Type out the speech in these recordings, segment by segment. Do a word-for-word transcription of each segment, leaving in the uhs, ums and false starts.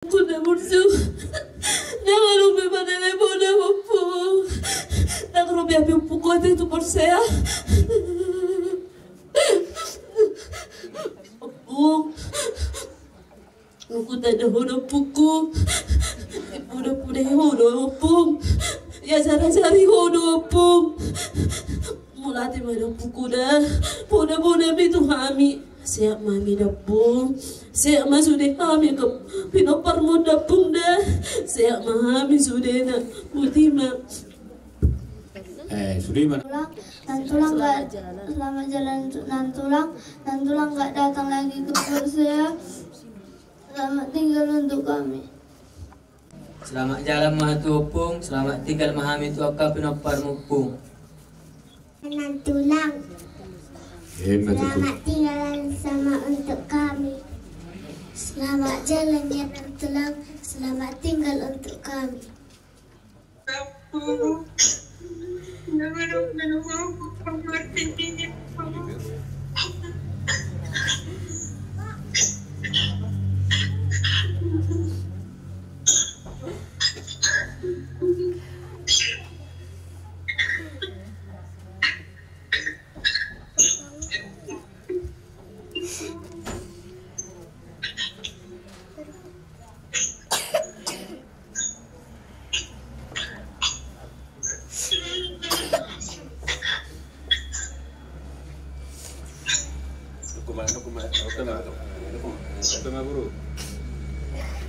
Ompung na burju. Ndang adong be manelpon ompung. Ndang ro be hape ompungku ate tu Porsea. Ompung. Nunga tanda ho do ompungku. Ipuda-puda ho do ompung. Diajar-ajari ho do ompung. Mauliate ma da ompungku da. Bona-bona ma i tu hami. Sehat ma hami da ompung. Sehat ma sude hami angka pinomparmu da ompung da. Sehat ma hami sudena. Boti ma. Eh, sude ma. Tulang, nantulang nggak, selamat jalan untuk nantulang. Nantulang nggak datang lagi ke Porsea. Selamat tinggal untuk kami. Selamat jalan ma tu ompung, selamat tinggal ma hami tu angka pinomparmu ompung. Nantulang. Eh, betul. Selamat tinggal sama untuk kami. Selamat jalan ya nantulang, selamat tinggal untuk kami.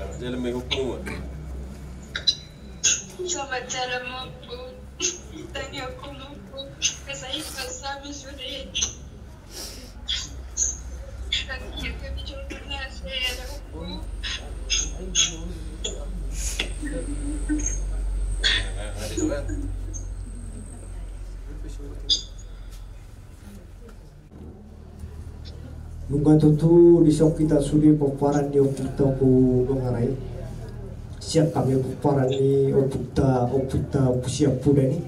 Selamat jalan ma i ompung. Selamat jalan ma i ompung. Tangiangkon ompung, kesahikan sami sude. Tangiangkon jolma na sere ompung. Nunga tutu dison hita sude pomparan ni ompunta Ompu Dongan i. Sian hami pomparan ni ompunta, ompunta Ompu Siampudan i.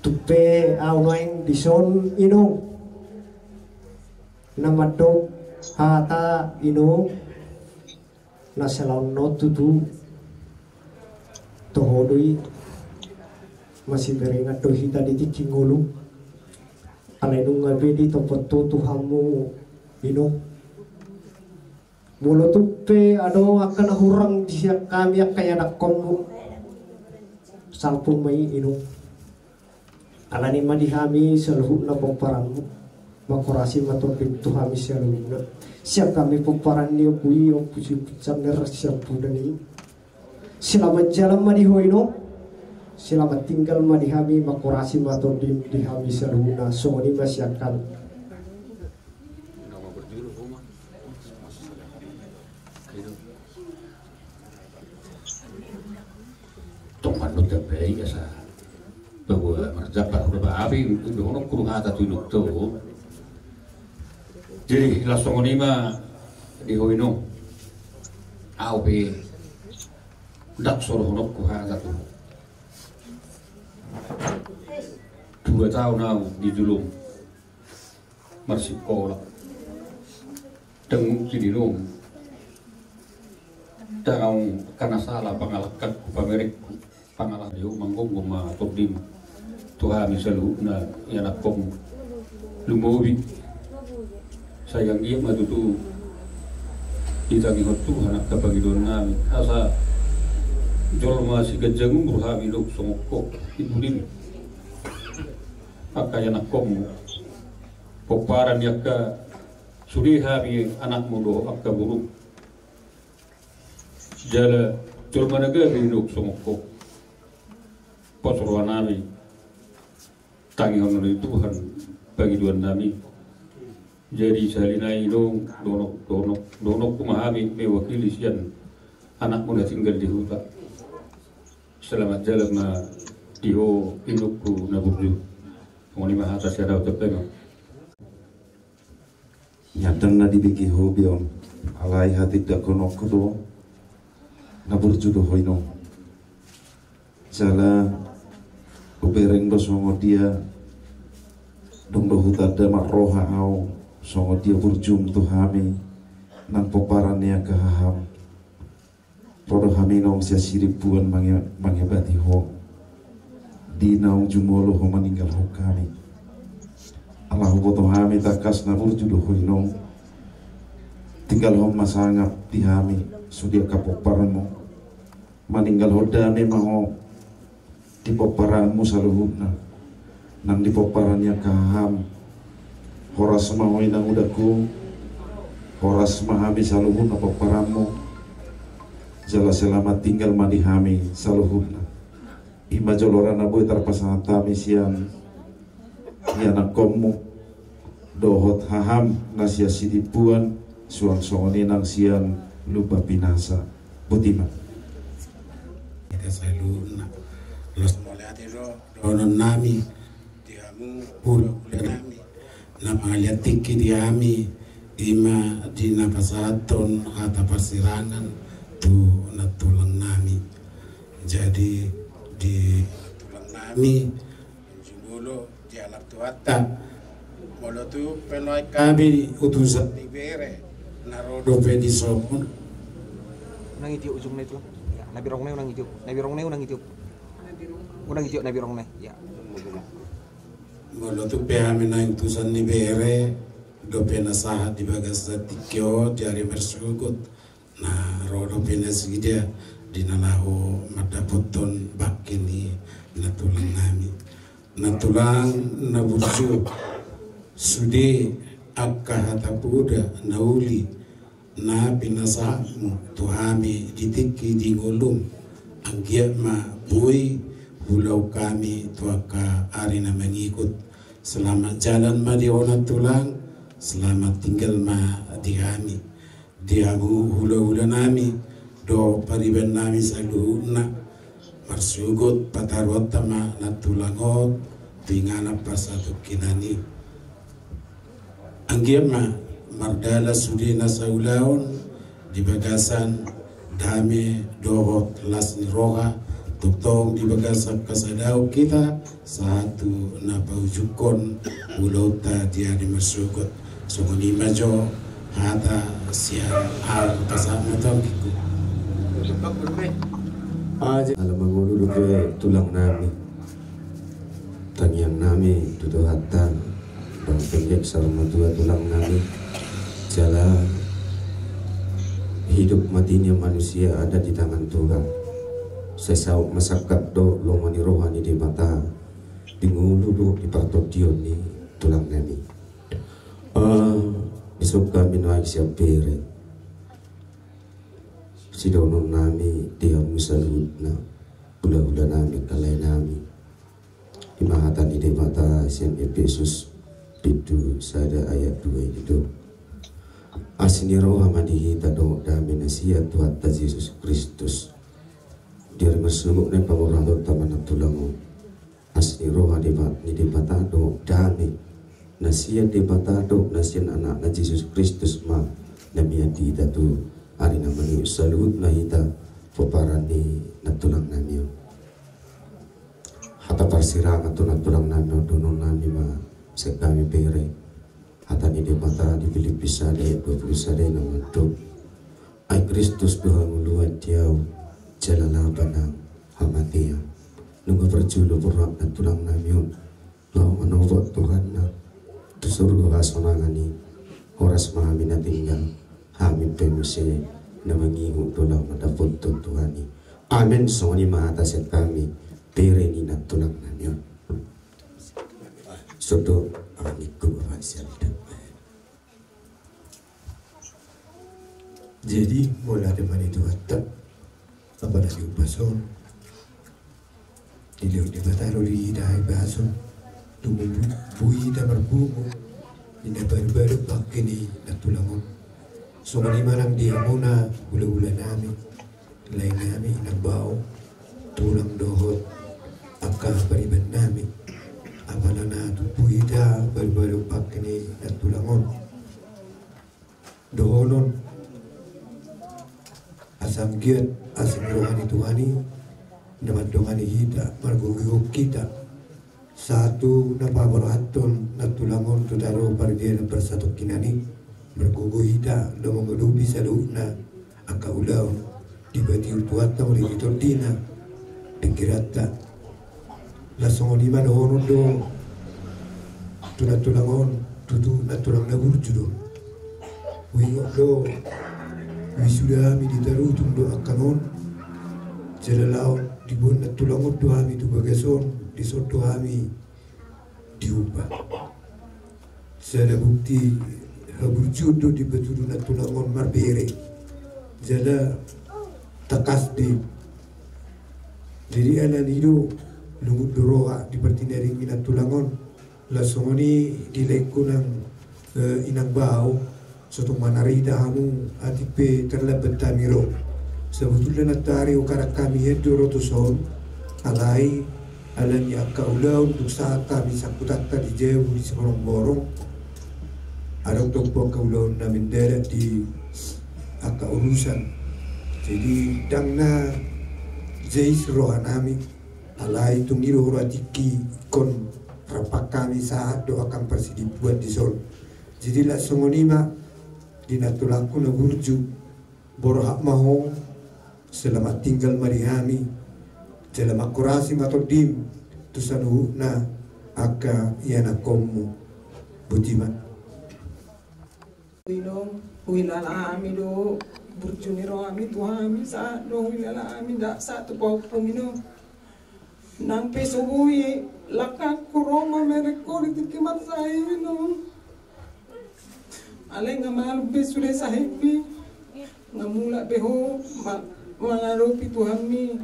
Tung pe ahu nuaeng dison inong na mandok hata inong. Na salaon on tutu toho do i, masiberingan do hita di tingki ngolu. Alai nunga be ditompon tutu hamu inong. Molo tung pe adong angka na hurang di sian hami angka ianakkonmu, salpu ma i inong. Alani ma di hami saluhutna pomparanmu. Mangkorasi ma tondim tu hami saluhutna. Sian hami pomparan ni ompu i, Ompu Siampudan, Siampudan i. Selamat jalan ma di ho inong. Selamat tinggal ma di hami, mangkorasi ma tondim di hami saluhutna. Songon i ma sian hami. Tong mandok jambai asa bahwa marjambar huda ba api. Dohononku do hata tu inongta. Jadi laos songon i ma di ho inong. Ahu pe ndang so dohononku hata tu ho. Dua taon ahu di jolo marsikola. Dang mungkin inong. Dang ahu angka na sala pangalangkangku, pamerekku, pangalangkangku. Manggomgom ma tondim tu hami saluhutna ianakkonmu. Lumobi sai anggiat ma tutu ditangihon Tuhan angka pangidoannami asa jolma siganjang umur hami do songon ho di pudin. Angka ianakkonmu pomparan ni angka sude hami anakmu dohot angka borum. Jala jolma na gabe do songon ho. Pos rohanami, tangihon ni Tuhan pangidoannami. Jadi sahali nai do dohononku ma hami mewakili sian anakmu na tinggal di huta. Selamat jalan ma di ho inongku na burju. Songon i ma hata sian ahu. Tape ma. Ia dang na dibege ho be on. Alai hatindangkononku do na burju do ho inong. Jala hubereng do songon dia, dung do hutanda marroha ahu songon dia burjum tu hami nang pomparan ni angka haham. Inong sian Sidimpuan mange-, mangebati ho. Di naung jumolo ho maninggalhon hami. Ala huboto hami tangkas na burju do ho inong. Tinggalhon ma sangap di hami sude angka pomparanmu. Maninggalhon dame ma ho di pomparanmu saluhutna. Nang di pomparan ni angka haham. Horas ma ho inang udakku. Horas ma hami saluhutna pomparanmu. Jala selamat tinggal ma di hami saluhutna. Ima jolo ra na boi tarpasahat hami sian ianakkonmu dohot haham na sian Sidimpuan, suang songon i nang sian Lumban Pinasa. Boti ma. Ita saluhutna. Los mauliate do dohonon nami di hamu hulahula nami na mangaliat tingki di hami, ima di na pasahathon hata parsirangan tu nantulang nami. Jadi di nantulang nami, jumolo dialap Tuhanta. Molo tung pe nuaeng hami utusan ni bere na ro dope di son. Unang itiop ujungna i, Tulang. Ya, na birong na i unang itiop. Na birong na i unang itiop. Unang itiop na birong na i. Ya. Molo tung pe hami nuaeng utusan ni bere dope na sahat di bagasan tingki on di ari marsogot, na ro dope nasida di na laho mandapothon bangke ni nantulang nami. Nantulang na burju, sude angka hata poda na uli na pinasahatmu tu hami di tingki di ngolum, anggiat ma boi huulahon hami tu angka ari na mangihut. Selamat jalan ma di ho nantulang, selamat tinggal ma di hami. Di hamu hulahula nami dohot pariban nami saluhutna, marsogot pataruhonta ma nantulang on tu inganan parsatongkinan i. Anggiat ma mardalan sude na saulaon di bagasan dame dohot las ni roha, tongtong di bagasan hasadaon hita sahat tu na paujunghon ulaonta di ari marsogot. Songon i ma jo hata sian au, pasahat ma tu anggikku. Ala mangolu dope tulang nami. Tangiang nami tu Tuhanta, bangke saur matua tulang nami. Jala hidup matinya manusia ada di tangan Tuhan. Sai saut ma sangkap dohot lomo ni roha ni Debata di ngolu dohot di partondion ni tulang nami. Ah, isuk hami nuaeng sian bere. Sidohonon nami di hamu saluhutna, hulahula nami, angka lae nami. Ima hata ni Debata sian Epesus pitu sada ayat dua i do. Asi ni roha ma di hita dohot dame na sian Tuhanta Jesus Kristus. Di ari marsogot na i pamorathonta ma nantulang on. Asi ni roha Deba-, ni Debata dohot dame na sian Debata dohot na sian Anakna Jesus Kristus ma na mian di hita tu ari na mangihut saluhutna hita pomparan ni nantulang nami on. Hata parsirangan tu nantulang nami on dohonon nami ma sian hami bere. Hata ni Debata di Filipi sada ayat dua pulu sada i na mandok: Ai Kristus do hangoluan di ahu, jala laba nang hamatean. Nunga parjolo borhat nantulang nami on laho manopot Tuhanna tu surgo hasonangan i. Horas ma hami na tinggal, hami pe muse na mangihut do laho mandapothon Tuhan i. Amen. Songon i ma hata sian hami bere ni nantulang nami on. Sodo, amang, ingkon bapak siap. Jadi mauliate ma di Tuhanta, apalagi upas on dilehon Debata do di hita hahipason, tumumbu-, boi hita marpungu di na baru-baru bangke ni nantulang on. Songon i ma nang di hamuna hulahula nami, lae nami, inang bao, tulang dohot angka pariban nami. Apala na tumpu hita baru-baru bangke ni nantulang on. Dohonon asa anggiat asi ni roha ni Tuhan i na mandongani hita, margogoihon hita. Sahat tu na paborhathon nantulang on tu tano pardianan parsatongkinan i, margogo hita na mangadopi saluhutna angka ulaon Dipatiur Tuhanta mauliate tondina pingkiranta. Laos songon i ma dohonon do tu nantulang on, tutu nantulang na burju do. Huingot do, wisuda hami di Tarutung do angka on. Jala laho diboan nantulang on do hami tu bagas on, dison do hami diupa. Sada bukti haburjuon do dipatudu nantulang on marbere. Jala tangkas di. Jadi alani do lungun do roha di partinari ni nantulang on. Laos songon i di laengku nang, eh, inang bao. So tung manarida hamu, atik pe tarlambat hami ro. Sabotulna nantoari huharap hami hian do ro tuson, alai alani angka ulaon dung sahat hami sangkutanta di jabu di Siborongborong. Adong tong pe angka ulaon na mendadak di angka urusan. Jadi ndang na jais roha nami, alai tung i do huroha tingki ingkon rap hami sahat do angka parsidibuan dison. Jadi laos songon i ma di nantulangku na burju, borhat ma ho, selamat tinggal ma di hami, jala manghorasi ma tondim tu saluhutna angka ianakhonmu. Boti ma. Inong, huhilala hami do burju ni rohami tu hami, sahat do huhilala hami, ndang sahat tu pahompum, Inong. Nang pe so boi langkatku ro mamereng ho di tingki marsae, Inong. Alai nga malum be sude sahitmi, nga mulak be ho ma-, mangadopi Tuhanmi.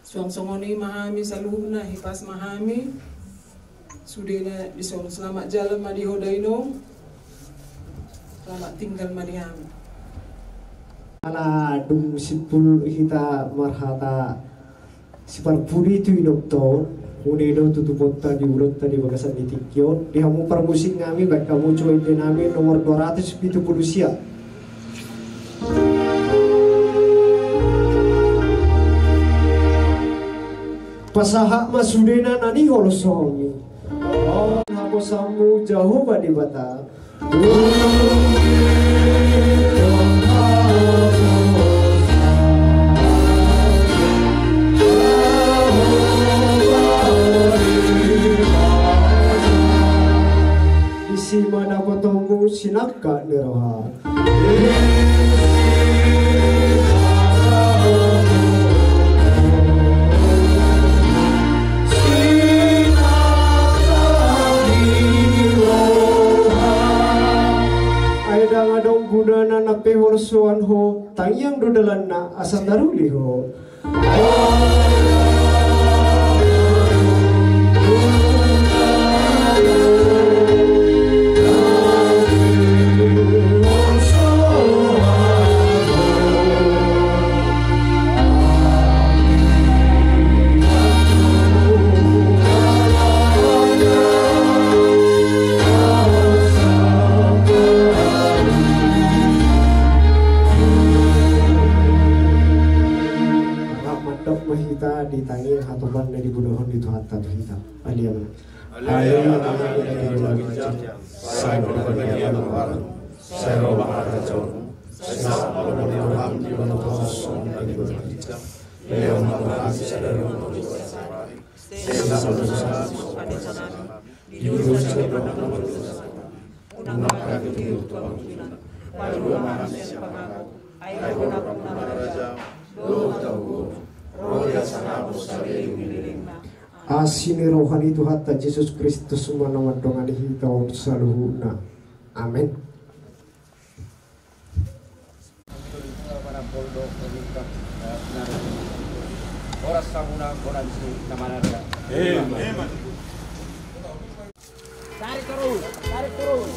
Suang songon i ma hami saluhutna, hipas ma hami. Sudena dison, selamat jalan ma di ho da, Inong. Selamat tinggal ma di hami. Ala dung simpul hita marhata siparpudi tu inongta on, une do tutuponta di ulaonta di bagasan ni tingki on. Di hamu parmusik nami, baen hamu jo ende nami nomor dua ratus pitu pulu sia. Pasahat ma sudena na niholsomi. On haposanmu Jahowa Debata. Disi ma dapotonmu sinangkap ni roha. Ai ndang adong gunana na pe holsoan ho, tangiang do dalanna asa taruli ho. Rap mandok ma hita di tangiang hatopan na dibotohon ni Tuhanta tu hita. Alai ma. Alai ma. Sai ma di hami harajaon, sai sahat ma di hami harajaon. Asi ni roha ni Tuhanta Jesus Kristus ma na mandongani hita on saluhutna. Amen. Horas samuna, horas ni na marga. Amen. Tarik terus, tarik terus.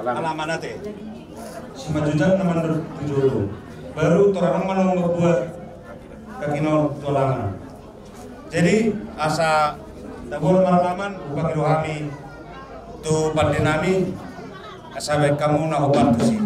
Alaman ate. Simanjujung na mandok tu jolo. Baru torang ma na mambuat kakinon tu alaman. Jadi asa tabuat maralaman, hupakido hami tu pande nami, asa baen hamu na hombar tusi.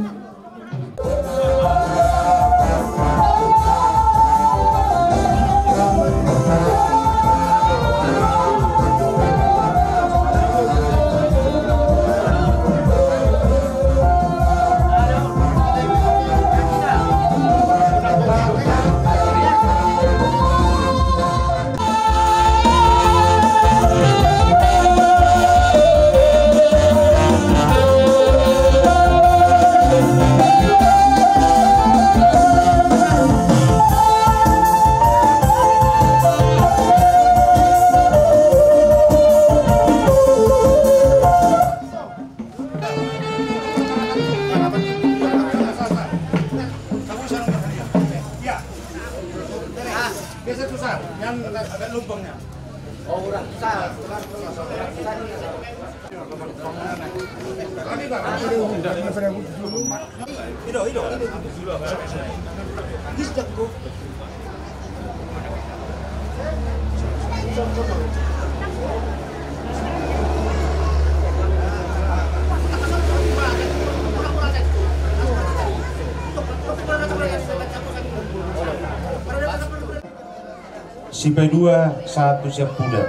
Sipaidua sahat tu siampudan.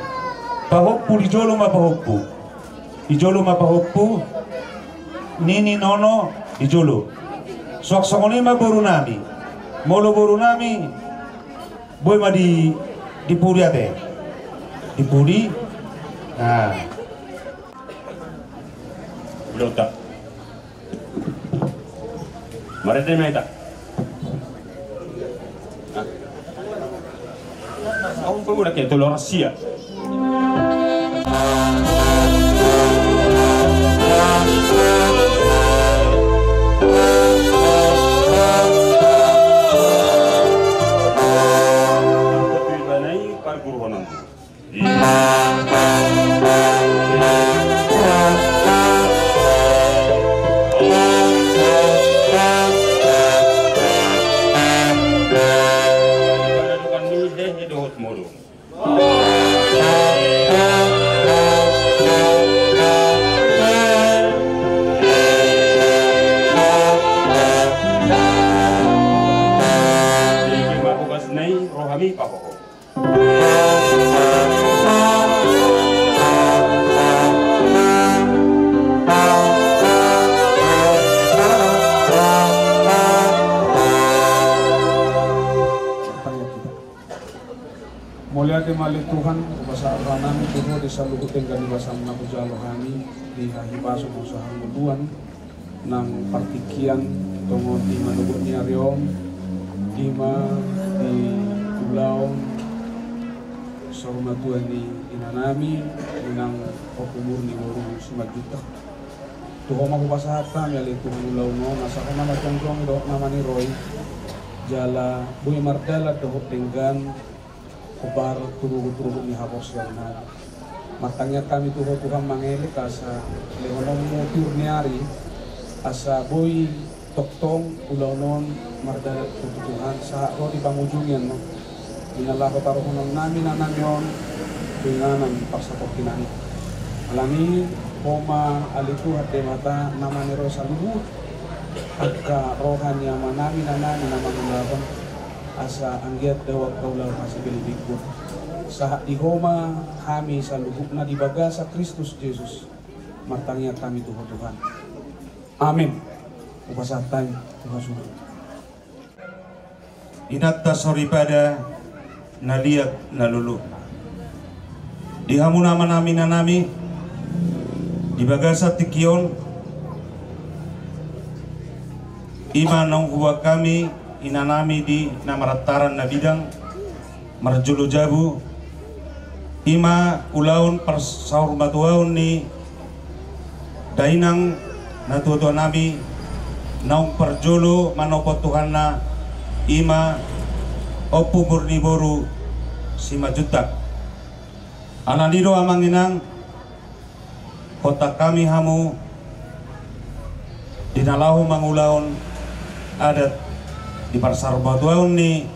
Pahompu di jolo ma pahompu. Di jolo ma pahompu. Nini nono di jolo. Suang songon i ma boru nami. Molo boru nami. Boi ma di, di pudi ate. Di pudi. Nah. Udah, udah. Marende ma hita. Hah? Au pe udah kayak telur Asia. Parguruan. Rohami pahoho. Mauliate ma ale Tuhan, hupasahat roha nami tu Ho di saluhut denggan ni basam na hujalo hami di hahipason dohot hangoluan. Nang partingkian tongon di manogot ni ari on, i ma di ulaon saur matua ni inanami, Inang Ompu Murni boru Simanjuntak. Tu Ho ma hupasahat hami ale Tuhan ulaon on, asa Ho na manjongjongi dohot na maniroi, jala boi mardalan dohot denggan, hombar tu ruhut-ruhut ni haporseaonnami. Martangiang hami tu Ho Tuhan mangelek asa lehononmu tiur ni ari, asa boi tongtong ulaon on mardalan tu Tuhan, sahat ro di pangujungion on. Di na laho taruhonon nami inanami on tu inganan parsatongkinan i. Alani Ho ma ale Tuhan Debata na maniroi saluhut angka roha ni amanami inanami na mangulahon, asa anggiat dao angka ulaon na sipilpilhon. Sahat di Ho ma hami saluhutna di bagasan Kristus Jesus. Martangiang hami tu Ho Tuhan. Amin. Hupasahat hami tu Ho suhut. Inanta soripada na liat na lolo. Di hamu amanami inanami, di bagasan tingki on, i ma naung huboan hami inanami di na marantaran na bidang, marjolo jabu, i ma ulaon parsaurmatuaon ni dainang natuatuanami naung parjolo manopot Tuhanna, i ma Ompu Murni boru Simanjuntak. Alani do amang inang, hotak hami hamu Di na laho mangulahon adat di parsarbatuaon ni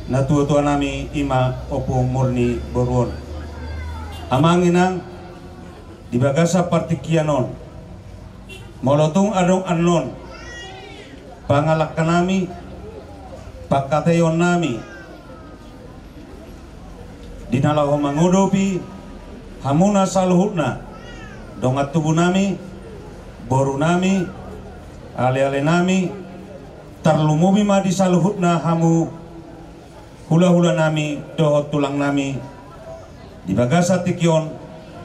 natuatuanami, i ma Ompu Murni boru on. Amang inang, di bagasan partingkian on, molo tung adong annon pangalangkanami, pangkataionnami, di na laho mangudupi hamuna saluhutna, dongan tubunami, borunami, alealenami, tarlumobi ma di saluhutna hamu hulahulanami dohot tulangnami. Di bagasan tingki on,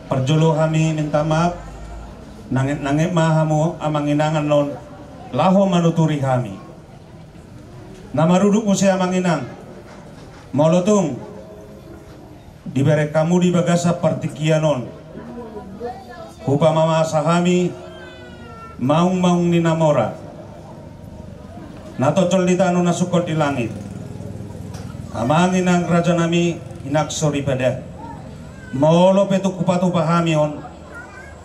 parjolo hami minta maaf, nangetnanget ma hamu amang inang annon laho manuturi hami. Na marudut muse amang inang, molo tung dibereng hamu di bagasan partingkian on, hupamamasa hami maungmaung ni na mora, na tonjol di tano na sungkot di langit. Amang inang rajanami, inang soripada, molo pe tung hupatupa hami on,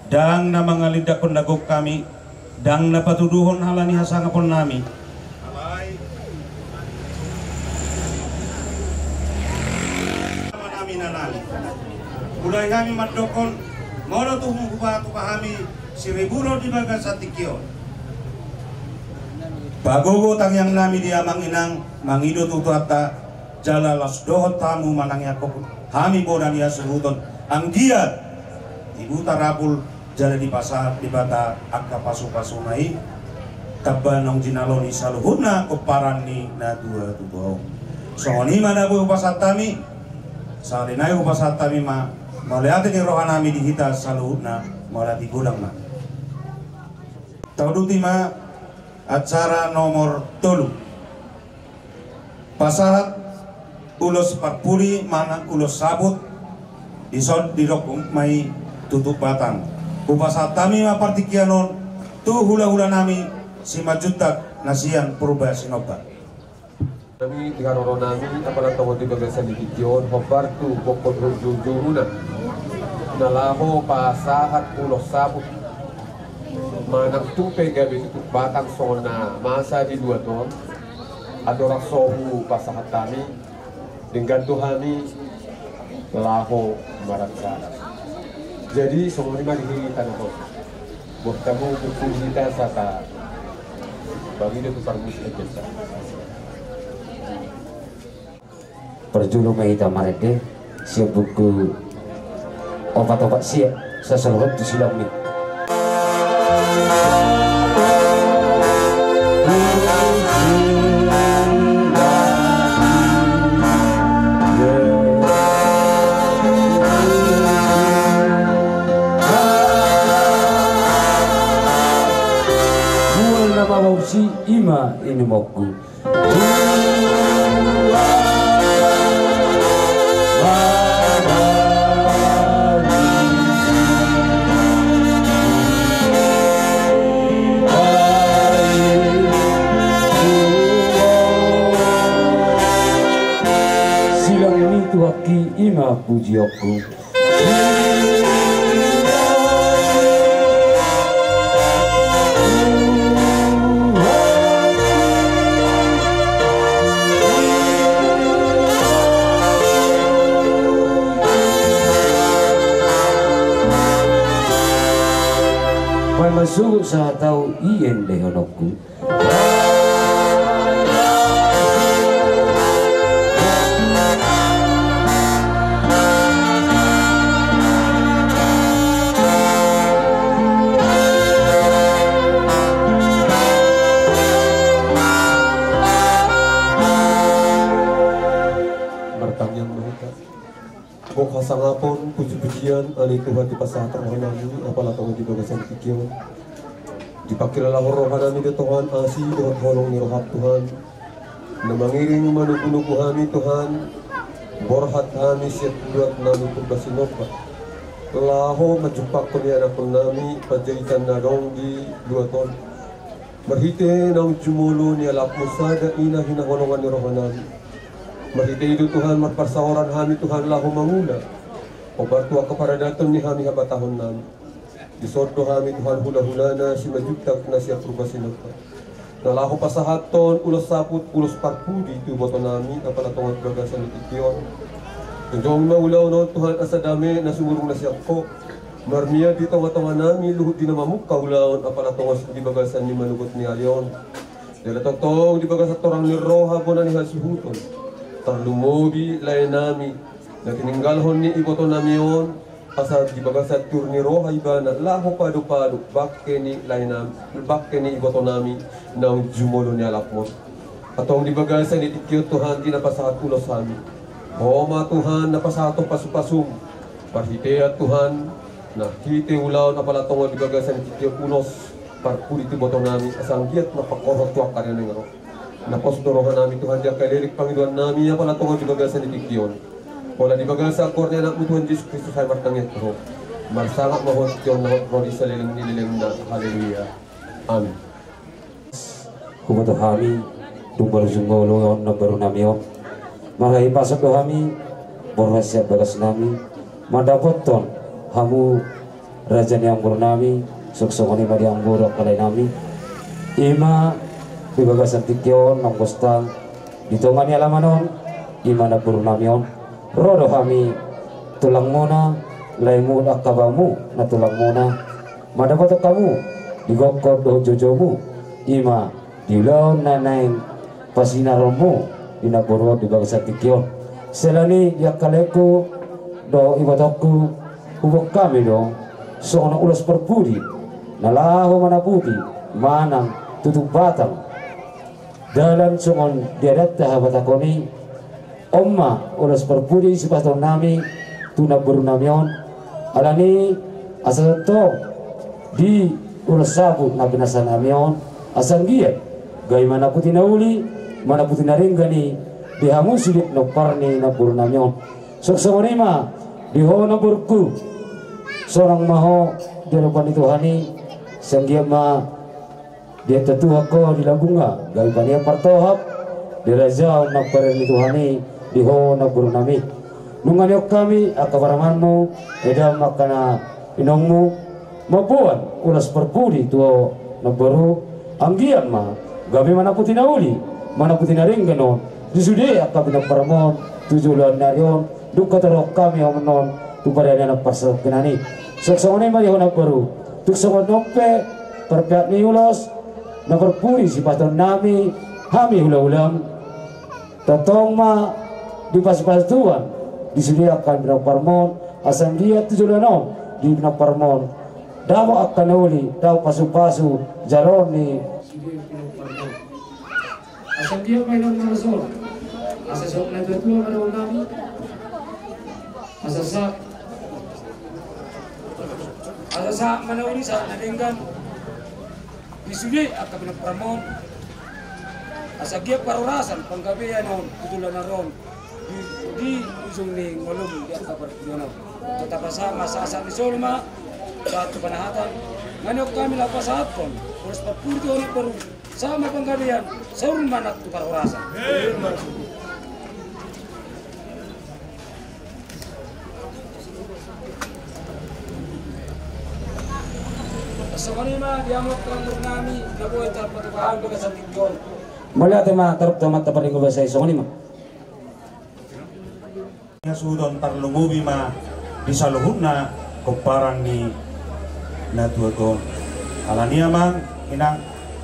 ndang na mangalindakhon na gok hami, ndang na patuduhon halani hasangaponnami. Alai amanami nanami, mulai hami mandokhon, molo tung hupatupa hami siriburot di bagasan tingki on, pagogo tangiangnami di amang inang mangido tu Tuhanta, jala laos dohot hamu manangiangkon hami bona ni hasuhuton, anggiat dibutar apul jala dipasahat Debata angka pasupasuna i, tamba naung jinalo ni saluhutna pomparan ni natuatua on. Songon i ma na boi hupasahat hami. Sahali nai hupasahat hami ma mauliate ni rohanami di hita saluhutna, mauliate godang ma. Tauduti ma acara nomor tolu. Pasahat ulos parpudi manang ulos saput, dison didok ma i tutup batang. Hupasahat hami ma partingkian on tu hulahulanami Simanjuntak na sian Purba Sinomba. Nami di haroronami, apala tongon di bagasan ni tingki on, hombar tu bokkon horjurjuruna na laho pasahat ulos saput manang tung pe gabe tutup batang songon na masa di luat on. Andorang so hupasahat hami, denggan do hami laho marancana. Jadi songon i ma di hita na hot, boan hamu buku hita sata, bagi do tu parmusikan jasa. Parjolo ma hita marende sian buku opat opat sia, sasaluhon tu silang ni. Mual na mabausi ima ini mokku. Silang ni Tuhanki ima pujionku. Paima suhut sahat au i endehononku. Martangiang ma hita. Gok hasangapon, pujipujian, ale Tuhan, dipasahat rohanami, apala tongon di bagasan tingki on. Dipangkilalahon rohanami do Tuhan, asi dohot holong ni roham Tuhan, na mangiring manugunugu hami Tuhan, borhat hami sian luat nami Purba Sinomba, laho manjumpangkon ianakkonnami panjaitan na adong di luat on. Marhite naung jumolo ni alapmu sada i na hinaholongan ni rohanami. Marhite i do Tuhan marparsaoran hami Tuhan laho mangula. Hombar tu angka paradaton ni hami habatahonnami. Dison do hami Tuhan hulahulana Simanjuntak na sian Purba Sinompa, na laho pasahathon ulos saput ulos parpudi tu ibotonami apala tongon di bagasan ni tingki on. Jongjong ma ulaon on Tuhan asa dame na sumurung na sian Ho, marmian di tongatonganami luhut di na mamungka ulaon apala tongon di bagasan ni manogot ni ari on. Jala tongtong di bagasan torang ni roha bona ni hasuhuton, tarlumobi laenami na tininggalhon ni ibotonami on, asa di bagasan tur ni roha ibana laho padopado bangke ni laenami, bangke ni ibotonami naung jumolo ni alapmon. Antong di bagasan ni tingki on Tuhan di na pasahat ulos hami, Ho ma Tuhan na pasahathon pasupasum, marhitean Tuhan na hite ulaon apala tongon di bagasan ni tingki on ulos parpudi tu ibotonami asa anggiat ma pangkorhon tu angka na naeng ro. Na pos do rohanami Tuhan di angka leleng pangidoannami apala tongon di bagasan ni tingki on. Pola di bagasan goar ni Anakmu Tuhan Jesus Kristus hami martangiang tu Ho. Marsangap ma Ho tu tingki on na hot ro di saleleng ni lelengna. Haleluya. Amin. Huboto hami dung marujung ma ulaon na baru nami on, marhahipason do hami borhat sian bagas nami mandapothon hamu raja ni amboru nami, songon i ma di amboru angka lae nami. I ma di bagasan tingki on naung gostang di tonga ni alaman on, i ma namboru nami on. Ro do hami tulangmuna, laemu angka baomu na tulangmuna, mandapothon hamu di gokhon dohot joujoumu, i ma di ulaon na naeng pasinaronmu di namboru on di bagasan tingki on. Siala ni i di angka laengku dohot ibotongku, huboan hami do songon ulos parpudi na laho manaputi manang tutup batang dalan songon di adatta habatahon i. On ma ulos parpudi sipasahatonnami tu namboru nami on. Alani asa tongtong di ulos saput na pinasahat nami on, asa anggiat gabe manaputi na uli, manaputi na denggan i di hamu sude pinompar ni namboru nami on. Songon i ma di ho namborungku, sonang ma ho di adopan ni Tuhan i, asa anggiat ma di atas Tuhan ho dilanggunga, gabe panian partohap, dirajaon nang parer ni Tuhan i di ho namboru nami. Nunga nihon hami angka paramanmu, edam angka na inongmu, mamboan ulos parpudi tu ho namboru, anggiat ma gabe manaputi na uli, manaputi na denggan on di sude angka pinomparmon tu joloan ni ari on. Dung hatorop hami hamu on tu pardalanan parsatongkinan i. Songon i ma di ho namboru, tung songon on pe parpeak ni ulos na parpudi sipasahatonnami, hami hulahulam, tongtong ma dipasupasu Tuhan di sude angka pinomparmon, asa anggiat tu joloan on di pinomparmon dapot angka na uli, dapot pasupasu jaloon ni sude pinomparmon. Asa anggiat ma inang na ro, asa sahat na tuatua ma dalan nami. Asa sahat, asa sahat ma na uli, sahat na denggan di sude angka pinomparmon. Asa anggiat parhorasan panggabean on tu joloan on di, di ujung ni ngolum di angka parpudi on. Tetap asa ma sahat-sahat ni solu ma sahat tu panahatan. Nunga nihon hami laho pasahathon ulos parpudi tu ho namboru. Sahat ma panggabean, saur manak tu parhorasan. Songon i ma di hamu angka namboru nami na boi tarpatupa hami bagasan tingki on. Mauliate ma, tarpatupa ma, taparingot basa i, songon i ma. Hasuhuton tarlumobi ma di saluhutna pomparan ni natuatua on. Alani i amang inang,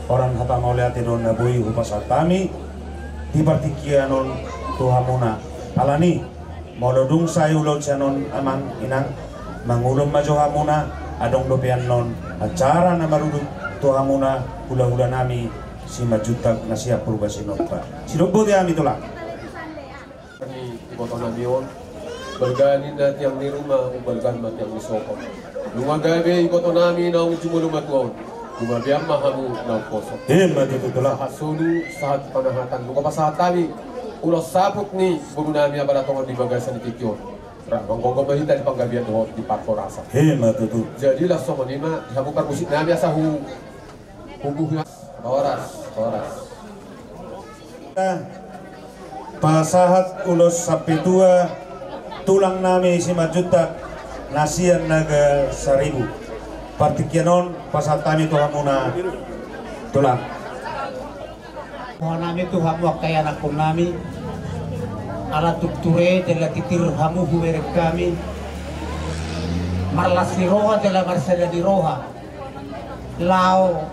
holan hata mauliate do na boi hupasahat hami di partingkian on tu hamuna. Alani molo dung sae ulaon sian on amang inang, mangulon ma jo hamuna, adong dope annon acara na marudut tu hamuna hulahula nami Simanjuntak na sian Purba Sinompa. Sidok botima hami tulang. Ni iboto nami on, balga ninna tiang ni ruma, umbalga ma tiang ni sopo. Nunga gabe iboto nami naung jumolo matua on, humabian ma hamu na umposo. Ima tutu tulang. Sahat solu, sahat panahatan, nunga pasahat hami ulos saput ni boru nami apala tongon di bagasan ni tingki on. Ra manggomgom ma hita di panggabean dohot di parhorasan. Ima tutu. Jadi laos songon i ma di hamu parmusik nami asa hu Horas, horas. Pasahat ulos sampe tua tulang nami Simanjuntak na sian Naga Saribu. Partingkian on pasahat hami tu hamuna, Tulang. Roha nami tu hamu angka ianakkon nami, ala tung ture jala titir hamu hubereng hami, marlas ni roha jala marsada ni roha, laho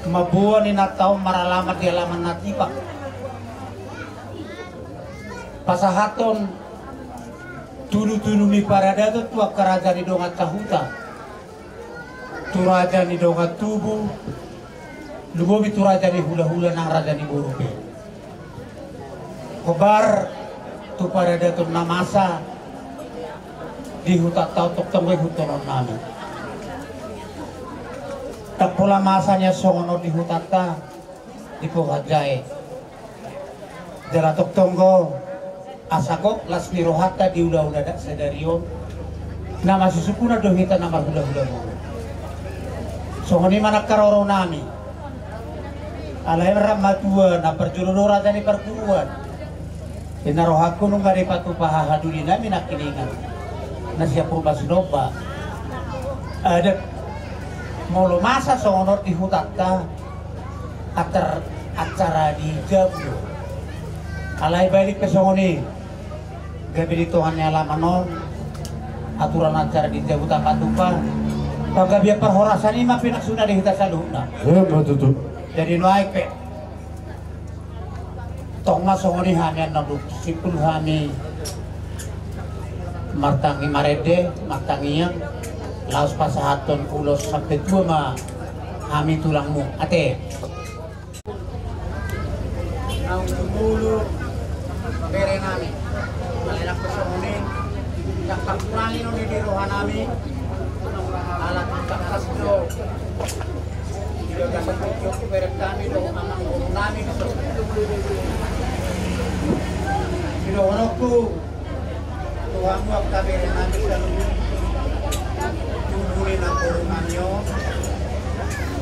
mamboan inanta on maralaman di alaman na tipak, pasahathon tudu-tudu ni paradaton tu angka raja ni dongan sahuta, tu raja ni dongan tubu, lumobi tu raja ni hula-hula nang raja ni boru pe. Hombar tu paradaton na masa di hutanta on, tongtong do ihuthononnami. Ndang pola masa nian songon on di hutanta di Pohan Jae. Jala tongtong do asa gok las ni rohanta di ulaon adat sadari on, na masusukunan do hita na marhula-hula boru. Songon i ma nang haroro nami. Alai rap matua na parjolo do raja ni parguruan. Inna rohangku nunga dipatupa hahaduli nami nangkiningan na sian Purba Sinomba. Adat molo masa songon on di hutanta, acara, acara di jabu do. Alai baen pe songon i, gabe di tonga ni alaman on aturan acara di jabu tapatupa. Panggabean parhorasan i ma pinasuna di hita saluhutna. Jadi nuaeng pe tong ma songon i hami annon dung simpul hami martangi, marende, martangiang, laos pasahathon ulos sampe tua ma hami tulangmu. Ate. Naung tumulu bere nami. Alai nang pe songon i, ndang tarkurangi non i di roha nami. Ala tung tangkas do. Di bagasan tingki on hubereng hami dohot amangboru nami. Sidohononku tu hamu angka bere nami saluhut, tubu ni namboru nami on,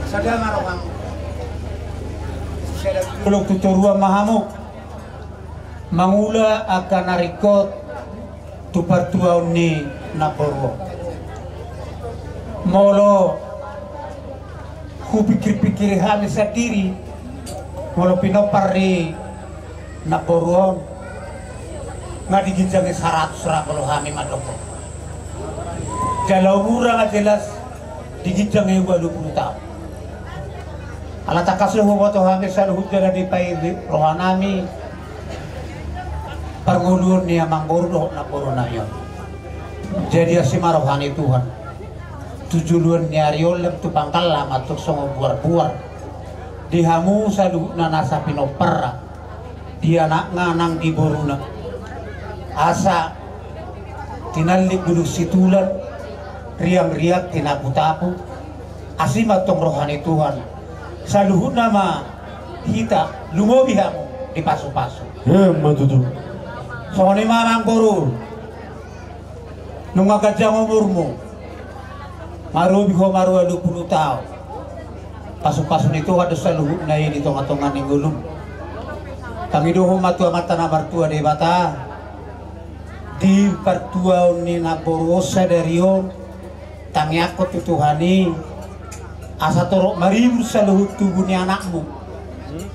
sada ma roham. Sada. Holong tu toruan ma hamu mangula angka na ringkot tu partuaon ni namboru on. Molo hupikir-pikiri hami sandiri, molo pinompar ni namboru on, nga di ginjang i saratus ra molo hami mandok. Jala umurna nga jelas di ginjang i ualu pulu taon. Ala tangkas do huboto hami saluhut jala dipairing roha nami parngoluon ni amangboru dohot namboru nami on. Jadi asi ma roha ni Tuhan tu joloan ni ari on lam tu pangkalla ma tong songon buar-buar di hamu saluhutna nasa pinomparna, di anakna nang di boruna. Asa tinallik bulung situlan, riang-riang tinapu-tapu. Asi ma tong roha ni Tuhan, saluhutna ma hita, lumobi hamu dipasu-pasu. Emma tutu. Songon i ma amangboru. Nunga ganjang umurmu, marobi ho marualu pulu taon. Pasu-pasu ni Tuhan do saluhutna i di tonga-tonga ni ngolum. Tangidohon ma tu Amanta na martua Debata, di partuaon ni namboru on sadari on, tangiangkon tu Tuhan i, asa torop maribur saluhut tubu ni anakmu,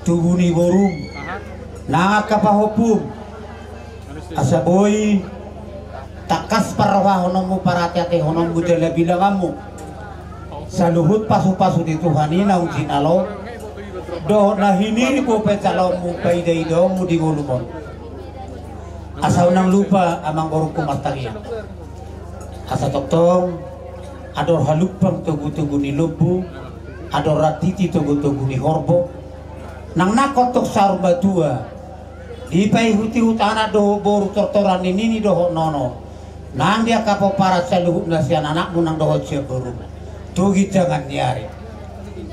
tubu ni borum, nang angka pahompum. Asa boi tangkas parrohahononmu, parate-atehononmu jala bilanganmu saluhut pasu-pasu ni Tuhan i naung jinalo dohot na hiniri pe jaloonmu, paida-idaonmu di ngolum on. Asa unang lupa amangborungku martangiang, asa tongtong adong halumpang togu-togu ni lombu, adong rantiti togu-togu ni horbo, nang nangkok tong saur matua, dipaihut-ihut anak dohot boru, tortoran ni nini dohot nono, nang di angka pomparan saluhutna sian anakmu nang dohot sian borum tu ginjangan ni ari.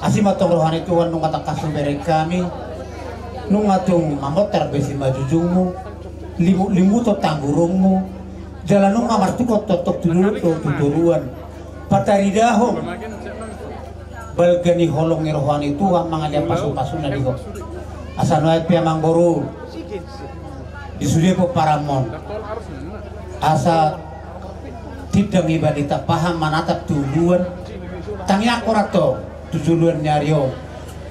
Asi ma tong roha ni Tuhan, nunga tangkas hubereng hami, nunga tung mamontar be simanjujungmu, limut-limuthon tanggurungmu, jala nunga martukot tongtong tu dolok dohot tu toruan, pataridahon balga ni holong ni roha ni Tuhan mangalean pasu-pasuna di ho. Asa nuaeng pe amangboru, di sude pomparanmon, asa Sindang iba di Tampahan manatap tu Uluan. Tangiangkon antong tu joloan ni ari on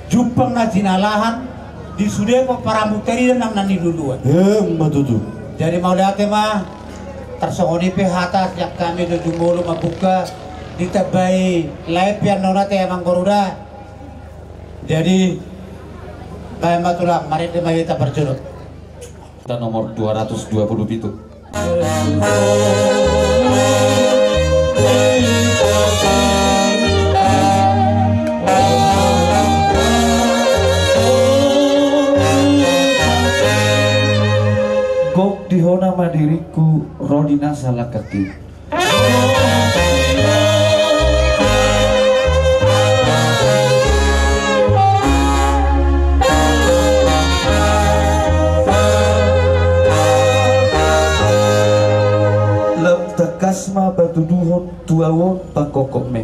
jumpang na jinalahan di sude pe parambutan i nang na niluluan. Emma tutu. Jadi mauliate ma. Tarsongon i pe hata sian hami do jumolo mambuka, ditambai lae pe annon ate amang boru da. Jadi baen ma tulang, marende ma hita parjolo. Nomor dua ratus dua puluh pitu. Gok di hona ma diringku ro di nasa langkangki. Lam tangkas ma patuduhon tu ahu on pangkokkop me.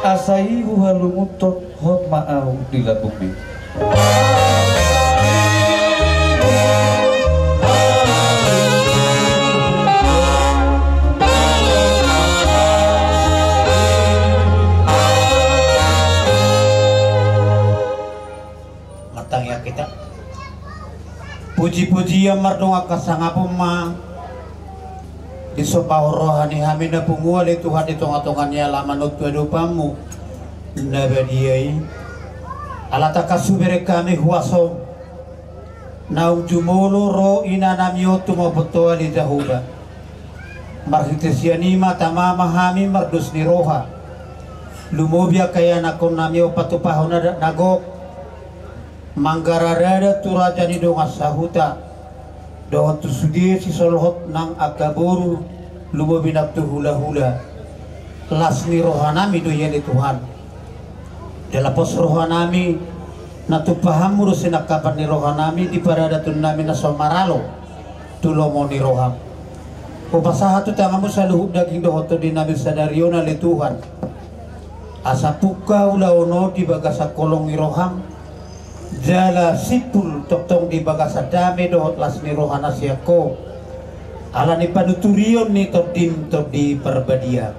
Asa i huhalungunhon hot ma ahu di lambungmi. Martangiang hita. Puji-pujian mardongan hasangapon ma disombahon roha ni hami na pungu ale Tuhan di tonga-tonga ni alaman on tu adopanmu na badia i. Ala tangkas hubereng hami huasom naung jumolo ro inanami on tumopot ho ale Jahowa. Marhite sian i ma tama ma hami mardos ni roha. Lumobi angka ianakkonnami on patupahon adat na gok. Manggarar adat tu raja ni dongan sahuta dohot tu sude sisolhot nang angka boru, lumobi nang tu hula-hula. Las ni rohanami do i ale Tuhan. Jala pos rohanami na tumpahanmu do sinangkapan ni rohanami di paradatonnami na so maralo tu lomo ni roham. Hupasahat tu tanganmu saluhut daging dohot tondinami sadari on ale Tuhan. Asa pungka ulaon on di bagasan holong ni roham. Jala simpul tongtong di bagasan dame dohot las ni roha na sian ho. Ala ni panuturion ni tondim Tondi Parbadia.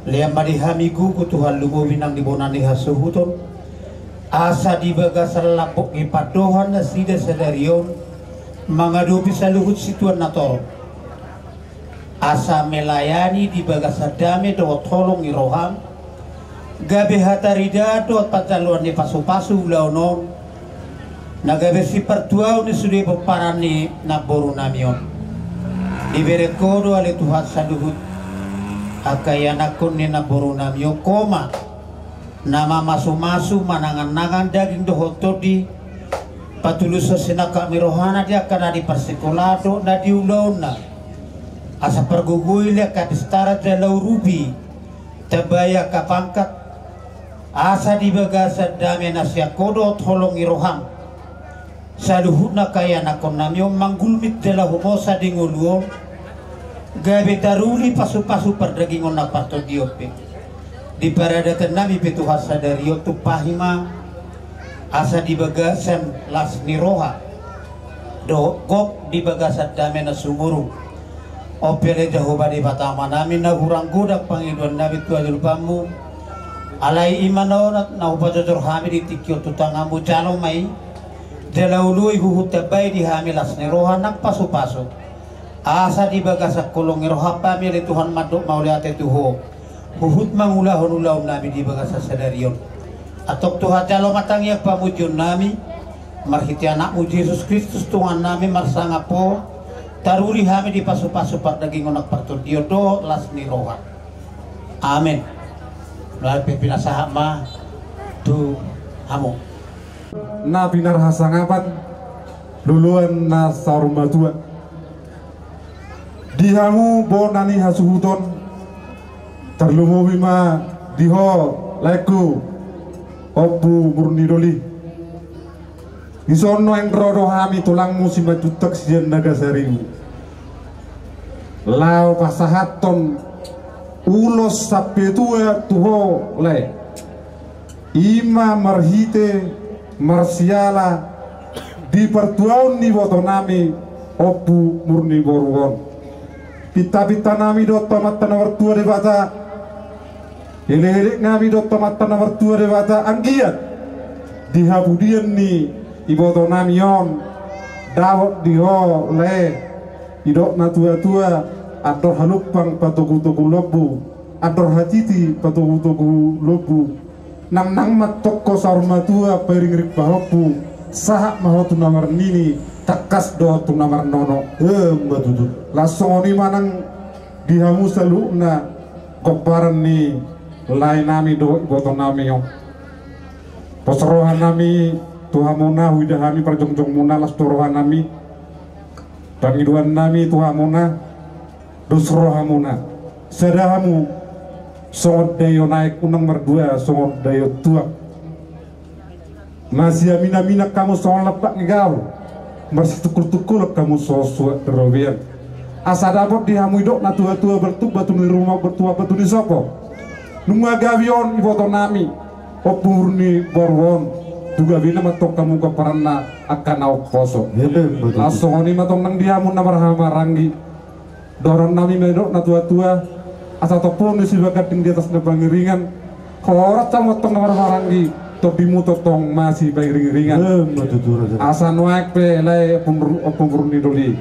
Lean ma di hami gogo Tuhan lumobi nang di bona ni hasuhuton. Asa di bagasan lambok ni pandohan nasida sadari on mangadopi saluhut situan na torop. Asa melayani di bagasan dame dohot holong ni roham, gabe hataridaan dohot panjaloan ni pasu-pasu ulaon on, na gabe sipartuaon ni sude pomparan ni namborunami on. Dibereng ho do ale Tuhan saluhut angka ianakkon ni namborunami on, ho ma na mamasu-masu manangan-nangan daging dohot tondi, patulushon sinangkap ni rohana di angka na di parsikolaan dohot na di ulaonna. Asa pargogoi le angka pistaran jala urupi, tambai angka pangkat, asa di bagasan dame na sian ho dohot holong ni roham, saluhutna angka ianakkonnami on manggulmit jala humosa di ngolu on, gabe taruli pasu-pasu pardagingon nang partondion pe. Di paradatonnami pe Tuhan sadari on tumpahi ma, asa di bagasan las ni roha dohot gok di bagasan dame na sumurung. On pe ale Jahowa Debata Amanami, na hurang godang pangidoannami tu adopanmu. Alai i ma na onat na hupajojor hami di tingki on tu tanganmu, jalo ma i. Jala oloi huhut tambai di hami las ni roha nang pasu-pasu. Asa di bagasan holong ni roham hami ale Tuhan mandok mauliate tu ho, huhut mangulahon ulaonnami di bagasan sadari on. Antong Tuhan, jalo ma tangiang pamujionnami, marhite Anakmu Jesus Kristus Tuhannami marsangap ho, taruli hami di pasu-pasu pardagingon nang partondion dohot las ni roha. Amen. Lalu pe pinasahat ma tu hamu. Na pinarhasangapan, loloan na saur matua. Di hamu bona ni hasuhuton, tarlumobi ma di ho laengku Ompu Murni Doli. Dison nuaeng ro do hami tulangmu Simanjuntak sian Nagasaribu, laho pasahathon Ulos sampe tua tu ho lae. I ma marhite marsiala di partuaon ni ibotonami Ompu Murni boru on. Pintapintanami dohot tu Amanta na martua Debata. Elekeleknami dohot tu Amanta na martua Debata anggiat di hapudian ni ibotonami on dapot di ho lae. Didok natuatua, andor halumpang patogutogu lombu, andor hatiti patogutogu lombu. Nangnang ma antong ho saur matua pairingiring pahompu, sahat ma ho tu na marnini, tangkas dohot tu na marnono. Emma tutu. Laos songon i ma nang di hamu saluhutna pomparan ni laenami dohot ibotonami on. Pos rohanami tu hamuna, huida hami parjongjongmuna, las do rohanami. Pangidoannami tu hamuna, dos rohamuna. Sada hamu songon daion aek, unang mardua songon daion tuak. Masiaminaminan hamu songon lampak ni gaol, marsitungkultungkulan hamu songon suhat ni robean. Asa dapot di hamu, didok natuatua, bertuah batu ni ruma, bertuah batu ni sopo. Nunga gabe on ibotonami Ompu Murni boru on, tu gabena ma antong hamu pomparanna angka na umposo. Emma tutu. Laos songon i ma antong nang di hamu na marhahamaranggi. Dohononnami ma, didok natuatua, asa tompuon ni sibaganding di atas na pangiringan. Horas hamu antong na marhahamaranggi, tondimu tongtong masipairingiringan. Emma tutu, raja. Asa nuaeng pe lae Ompu Mur-, Ompu Murni doli.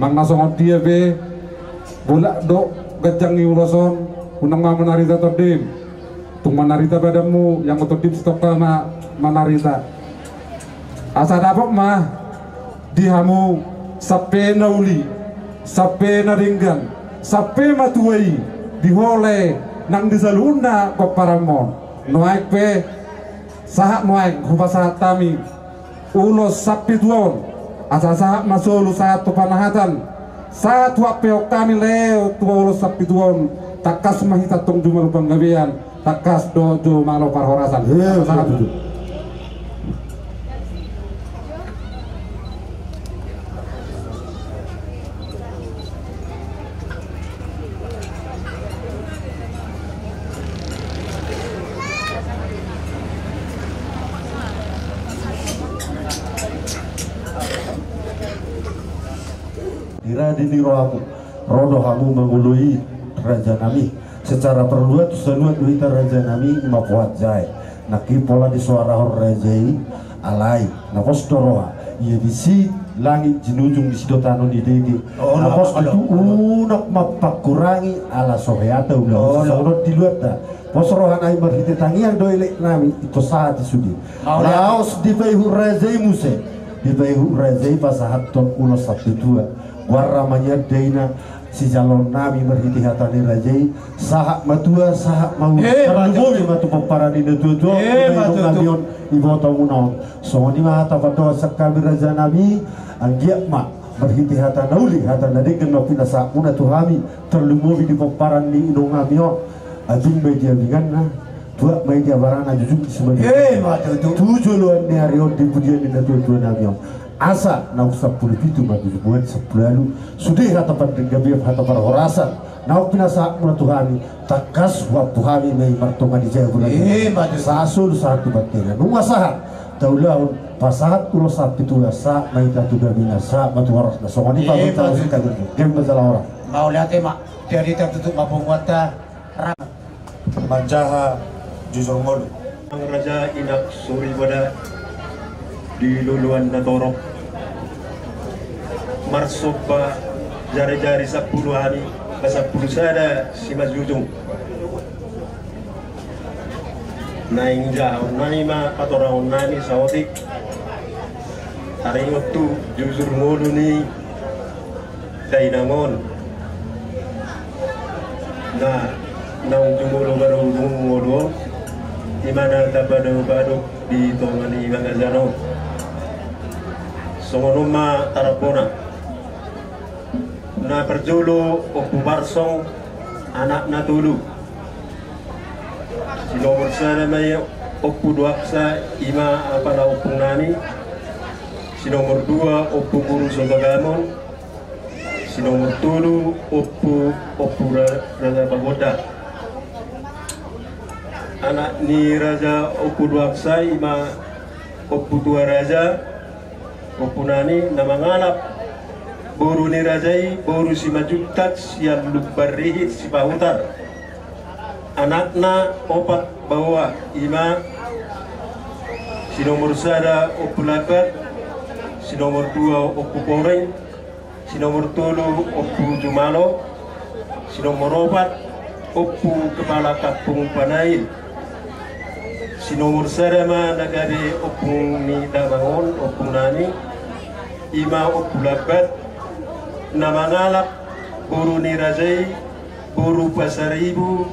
Manang na songon dia pe, bolak do ganjang ni ulos on, unang ma manarita tondim. Tung manarita badanmu, ianggo tondim sitongka ma manarita. Asa dapot ma di hamu sampe na uli, sampe na denggan, sampe matua i, di ho lae nang di saluhutna pomparanmu on. Nuaeng pe, sahat nuaeng hupasahat hami ulos sampe tua on, asa sahat ma solu sahat tu panahatan, sahat huampehon hami lae tu ulos sampe tua on, tangkas ma hita antong jumalo panggabean, tangkas dohot jumalo parhorasan. Iya, sahat. Betul. Di rade ni rohamu, ro do hamu mangoloi, rajanami. Secara parluat, saluat do hita, rajanami, i ma pohan jae. Nangkin pola disoarahon raja i, alai na pos do roha. Ia disi langit jinujung, disi do tano nidege. Oh, na pos do, unang ma pangkurangi ala so hea ta ulaon, oh, songon on di luatta. Pos rohanami marhite tangiang do eleknami, ingkon sahat i sude. Laos dipaihut raja i muse. Dipaihut raja i pasahathon ulos sampe tua. Goarna ma nian daina, sijaloonnami marhite hata ni raja i, sahat matua, sahat matua. Eh, tarlumobi ma tu pomparan ni natuatua, eh, ma tutu. Nami on, ibotomuna on. Songon i ma hata pandohan sian hami, rajanami, anggiat ma marhite hata na uli, hata na denggan na pinasahatmuna tu hami, tarlumobi di pomparan ni inongami on. Abing ma i di abinganna, tuak ma i di abarana, jujung di simanjujung. Eh, ma tutu. Tu joloan ni ari on di pudian ni natuatuanami on. Asa naung sampulu pitu ma tujuh bulan, sampulu ualu. Sude hata pardenggan, hata parhorasan naung pinasahatmuna tu hami, tangkas huampu hami ma i martonga di jabu na. Eh, ma tutu. Sahat solu sahat tu bontean. Nunga sahat taulahon, pasahat ulos sampe tua, sahat ma hita tu gabena, sahat ma tu horasna. Songon i, eh, ma tutu. Gabe ma jala horas. Mauliate ma. Jadi tartutup ma punguanta. Manjaha jujur ngolu. Raja, inang soripada di loloan na torop. Marsomba jarijari sampulu hami, pasampulu sada simanjujung. Naeng jahaonnami ma patorangonnami saotik. Taringot tu jujur ngolu ni dainang on. Na naung jumolo baru ujung ngolu on, i ma na tapadok-padok di tonga ni bagasan on. Songon on ma tarapona. Na parjolo Ompu Barsong, anakna tolu. Si nomor sada ma i Ompu Doaksa, i ma apala ompungnami. Si nomor dua Ompu Guru Sotagamon. Si nomor tolu Ompu, Ompu Ra-, Raja Pagonda. Anak ni Raja Ompu Duangsa, ima Ompu Tua Raja, ompunami, na mangalap boru ni raja i boru Simanjuntak sian Lumban Rihit Sipahutar. Anakna opat baoa, ima si nomor sada Ompu Lambat, si nomor dua Ompu Poreng, si nomor tolu Ompu Jumalo, si nomor opat Ompu Kepala Kampung Panail. Si nomor sada ma na gabe ompung ni damang on, ompunami, ima Ompu Lambat, na mangalap boru ni raja i boru Pasaribu,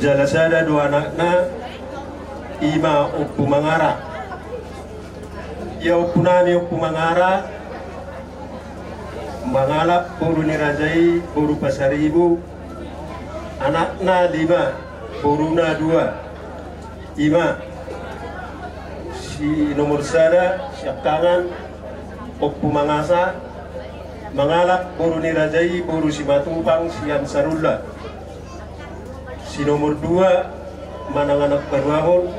jala sada do anakna, ima Ompu Mangara. Ia ompunami Ompu Mangara mangalap boru ni raja i boru Pasaribu, anakna lima, boruna dua. Ima si nomor sada siangkangan Ompu Mangasa, mangalap boru ni raja i boru Simatupang sian Sarulla. Si nomor dua manang anak paduahon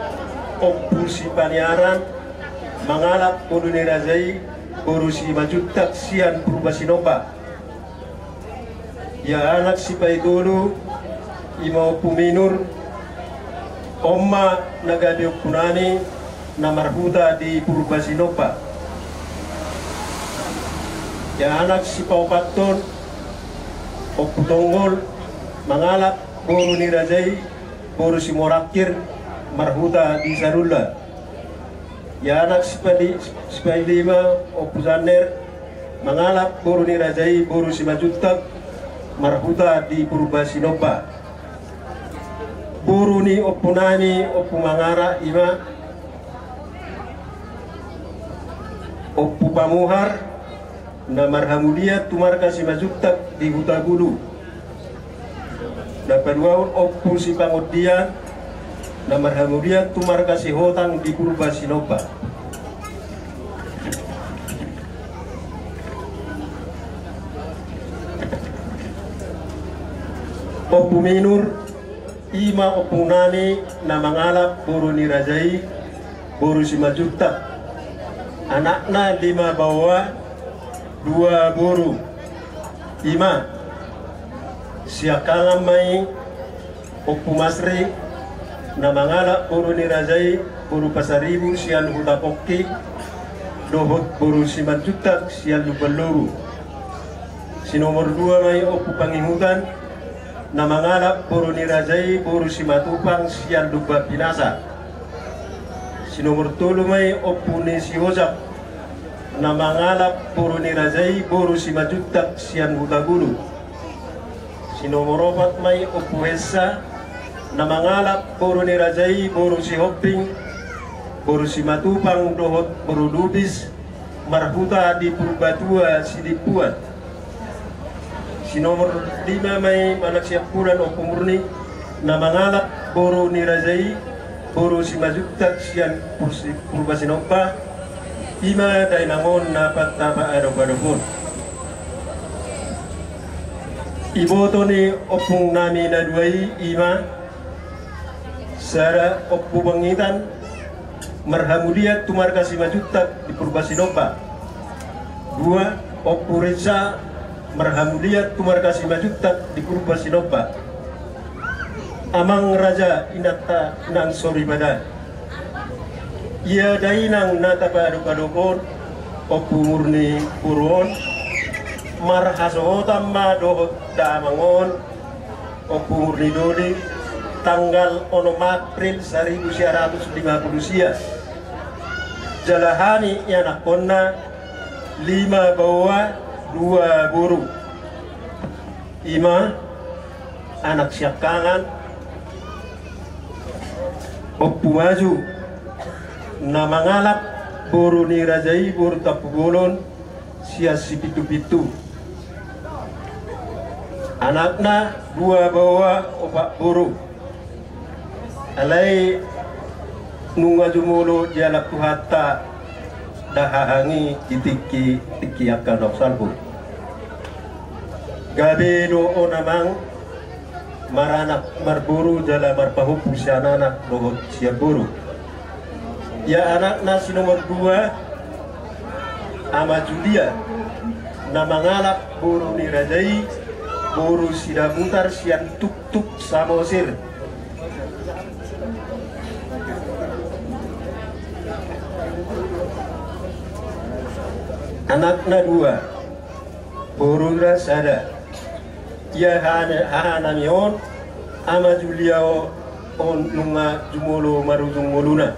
Ompu Sipaniaran, mangalap boru ni raja i boru Simanjuntak sian Purba Sinomba. Ia anak sipaitolu ima Ompu Minur, on ma na gabe ompunami na marhuta di Purba Sinomba. Ia anak sipaopathon Ompu Tonggol, mangalap boru ni raja i boru Simorangkir, marhuta di Sarulla. Ia anak sipali-, sipalima Ompu Sander, mangalap boru ni raja i boru Simanjuntak, marhuta di Purba Sinomba. Boru ni ompunami Ompu Mangara ima Ompu Pamuhar, na marhamulian tu marga Simanjuntak di Hutagulu. Na paduahon Ompu Sipangondian, na marhamulian tu marga Sihotang di Purba Sinomba. Ompu Minur, ima ompungnami na mangalap boru ni raja i boru Simanjuntak. Anakna lima baoa, dua boru. Ima siangkangan ma i Ompu Masri, na mangalap boru ni raja i boru Pasaribu sian Hutapongki, dohot boru Simanjuntak sian Lumban Lobu. Si nomor dua ma i Ompu Pangihutan, na mangalap boru ni raja i boru Simatupang sian Lumban Pinasa. Si nomor tolu ma i Ompu ni Siojak, na mangalap boru ni raja i boru Simanjuntak sian Hutagulu. Si nomor opat ma i Ompu Hessa, na mangalap boru ni raja i boru Sihombing, boru Simatupang dohot boru Lubis, marhuta di Purbatua Sidimpuan. Si nomor lima ma i manang siampudan Ompu Murni, na mangalap boru ni raja i boru Simanjuntak sian Pursi-, Purba Sinomba, ima dainang on na patapa adop-adop on. Iboto ni ompungnami na dua i ima, sada Ompu Pangihutan, marhamulian tu marga Simanjuntak di Purba Sinomba. Dua, Ompu Reza, marhamulian tu marga Simanjuntak di Purba Sinomba. Amang raja inanta nang soripada. Ia dainang na tapaadop-adop on, Ompu Murni Purwon, marhasohotan ma dohot damang on, Ompu Murni Doli, tanggal onom April saribu sia ratus lima puluh sia. Jala hami ianakhonna lima baoa dua boru. Ima anak siangkangan Ompu Maju, na mangalap boru ni raja i boru Tampubolon, sian Sipintu-pintu. Anakna dua baoa opat boru. Alai nunga jumolo dialap Tuhanta dahahang i di tingki, tingki angka na salpu. Gabe do on amang, maranak marboru jala marpahompu sian anak dohot sian boru. Ia anakna si nomor dua, Ama Julia, na mangalap boru ni raja i, boru Sidabutar sian Tuktuk Samosir. Anakna dua, boruna sada. Ia haha-, hahanami on, Ama Julia on nunga jumolo marujung ngoluna.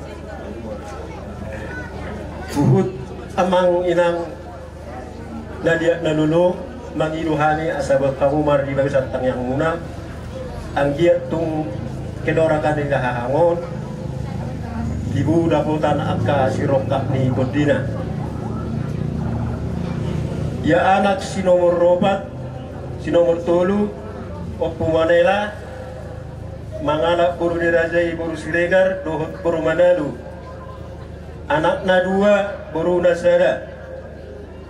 Huhut amang inang na liat na lolo, mangido hami asa boan hamu mardi bagasan tangiangmuna, anggiat tung kedorakan ni hahang on, tibu dapotan angka sirongkap ni tondina. Ia anak si nomor opat, si nomor tolu, Ompu Manela, mangalap boru ni raja i boru Siregar dohot boru Manalu. Anakna dua, boruna sada.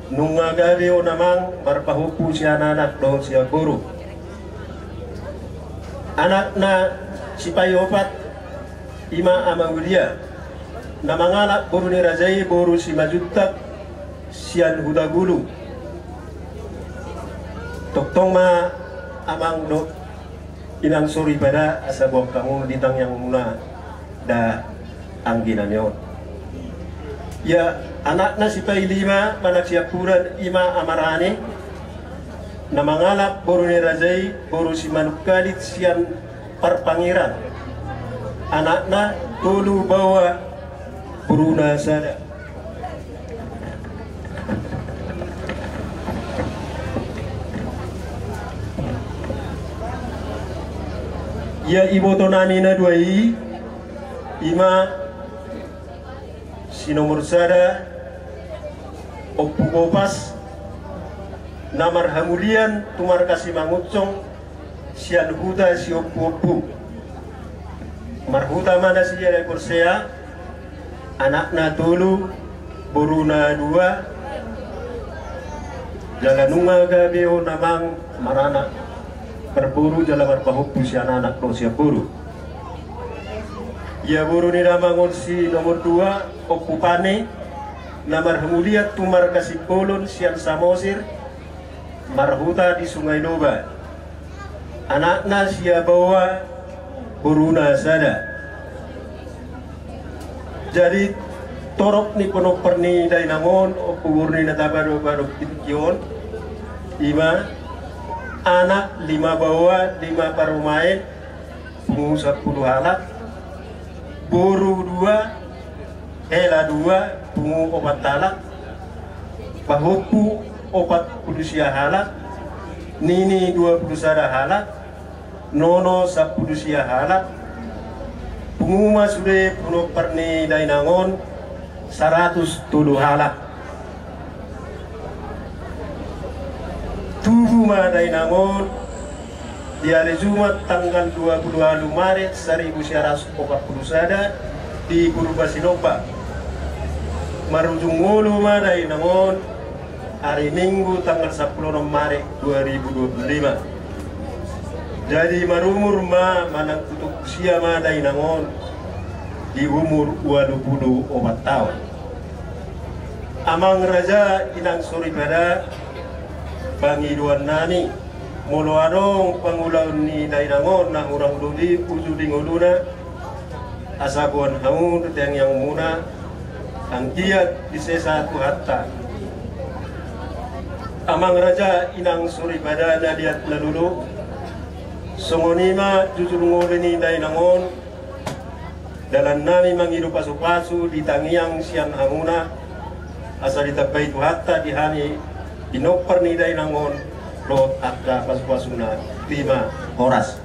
Nunga gabe on amang marpahompu sian anak dohot sian boru. Anakna sipaiopat, ima Ama Wilia, na mangalap boru ni raja i boru Simanjuntak sian Hutagulu. Tongtong ma amang dohot inang soripada asa boan hamu di tangiangmuna da angginami on. Ia anakna sipailima manang siampuran, ima Ama Rani, na mangalap boru ni raja i boru Simanungkalit sian Parpangeran. Anakna tolu, baoa, boruna sada. Ia ibotonami na dua i, ima si nomor sada, Ompu Bopas, na marhamulian tu marga Simangunsong, sian huta Siompuompu. Marhuta ma nasida di Porsea, anakna tolu, boruna dua, jala nunga gabe on amang maranak marboru jala marpahompu sian anak dohot sian boru. Ia boru ni damang on si nomor dua, Ompu Pane, na marhamulian tu marga Simbolon sian Samosir, marhuta di Sungai Loba. Anakna sia baoa, boruna sada. Jadi torop ni pinompar ni dainang on, Ompu boru ni na taba do badok tingki on, ima anak lima baoa, lima parumaen, pungu sampulu halak, boru dua, hela dua, pungu opat halak, pahompu opat pulu sia halak, nini dua pulu sada halak, nono sampulu sia halak, pungu ma sude pinompar ni dainang on saratus tolu halak. Tubu ma dainang on di ari Jumat tanggal dua pulu ualu Maret saribu sia ratus opat pulu sada di Purba Sinomba. Marujung ngolu ma dainang on ari Minggu tanggal sampulu onom Maret dua ribu dua pulu lima. Jadi marumur ma manang tutup usia ma dainang on di umur ualu pulu opat taon. Amang raja, inang soripada, pangidoan nami, molo adong pangulaon ni dainang on na hurang lobi uju di ngoluna, asa boan hamu di tangiangmuna, anggiat disesa Tuhanta. Amang raja, inang soripada na liat na lolo, songon i ma jujur ngolu ni dainang on, dalan nami mangido pasupasu di tangiang sian hamuna, asa ditambai Tuhanta di hami pinompar ni dainang on dohot angka pasupasuna. Terima, horas.